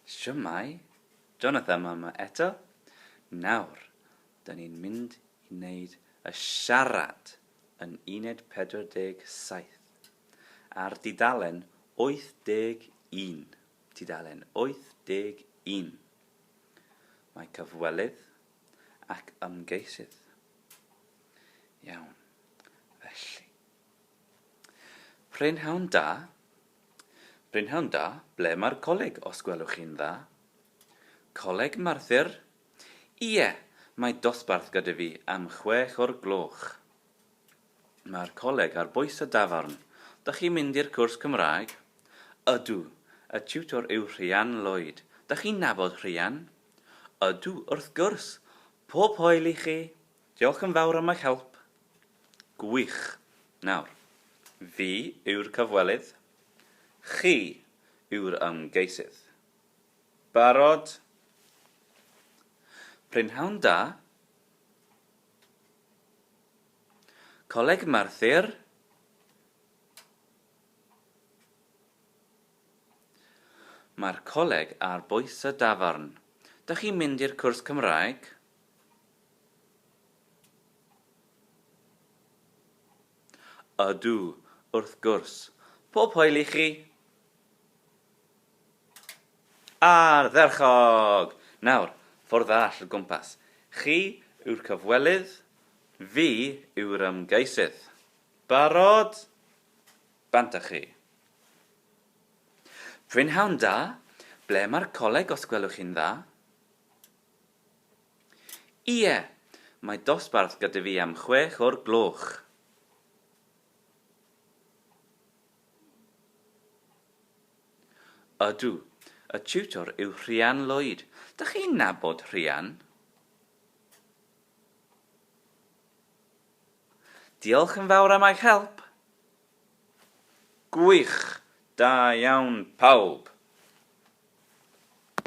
Shwmae? Jonathan yma eto. Nawr, dyn ni'n mynd i wneud y siarad yn uned 47 ar dudalen 81. Tudalen 81. Mae cyfwelydd ac ymgeisydd. Iawn, felly. Prynhawn da. Prynhawn da, ble mae'r coleg os gwelwch chi'n dda? Coleg Merthyr? Ie, mae dosbarth gyda fi am chwech o'r gloch. Mae'r coleg ar bwys y dafarn. Dych chi'n mynd i'r cwrs Cymraeg? Ydw, y tiwtor yw Rhian Lloyd. Dych chi'n nabod Rhian? Ydw, wrth gwrs. Pob hwyl i chi. Diolch yn fawr am eich help. Gwych! Nawr, fi yw'r cyfwelydd, chi yw'r ymgeisydd. Barod? Prynhawn da. Coleg Merthyr? Mae'r coleg ar bwys y dafarn. Dych chi'n mynd i'r cwrs Cymraeg? Ydw, wrth gwrs. Pob hwyl i chi! Ardderchog! Nawr, ffordd arall o gwmpas. Chi yw'r cyfwelydd, fi yw'r ymgeisydd. Barod? Bant â chi. Prynhawn da, ble mae'r coleg os gwelwch chi'n dda? Ie, mae dosbarth gyda fi am chwech o'r gloch. Ydw, y tiwtor yw Rhian Lloyd. Dych chi'n nabod Rhian? Diolch yn fawr am eich help. Gwych! Da iawn pawb!